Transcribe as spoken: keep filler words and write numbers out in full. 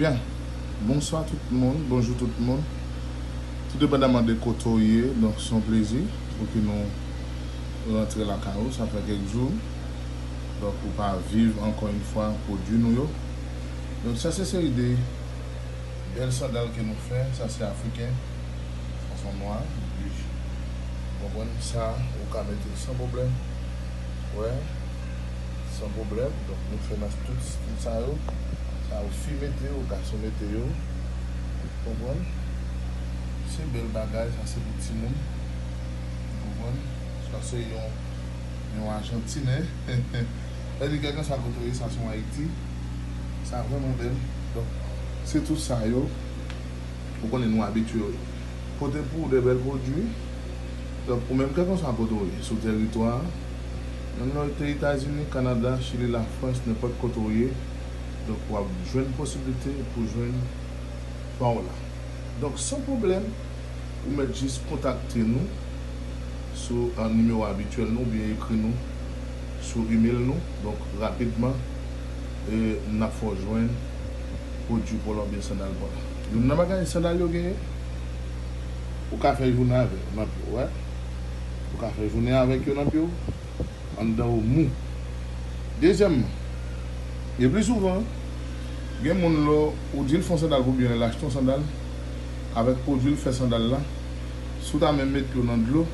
Byen, bonswa tout moun, bonjou tout moun. Tou depandaman de kote w ye, donk se yon plezi pou ke nou rantre lakay ou, sa fè kèk jou. Donk ou pa viv ankò yon fwa pwodui nou yo. Donk sa se seri de bèl sandal ke nou fè, sa se afriken, sa se nwa, bèj. Ou konprann sa, ou ka mete san pwoblèm. Wè, san pwoblèm. Donk nou fè nan tout stil sa yo. Sa ou fi mete yo, gason mete yo. Konprann? Se bèl bagay, sa se pou timoun. Konprann? Sa se yon, yon Ajantinè. Sa di kèlkeswa kote w ye, sa se yon Ayiti. Sa vrèman bèl. Donk, se tout sa yo. Ou konnen nou abitye pote pou ou de bèl pwodui. Donk, ou menm kèlkeswa kote w ye, sou tèritwa a, menm lè w te Etazini, Kanada, Chili, Lafrans, nenpòt kote w ye, donk w ap jwenn posiblite pou jwenn pa w la. Donk, san pwoblèm, ou mèt jis kontakte nou sou, a, nimewo abityèl nou oubyen ekri nou sou email nou. Donk, rapidman, e, n ap fè w jwenn pwodui pa w la oubyen sandal pa w la. Youn nan bagay sandal yo genyen, ou ka fè jounen avè yo nan pye w, wè. Ou ka fè jounen avèk yo nan pye w, anndan ou mou. Dezyèmman, e pli souvan, gen moun lè ou di l fè yon sandal pou byen, l achte yon sandal, avèk pwodui l fè sandal la, si w ta menm met pye w nan dlo,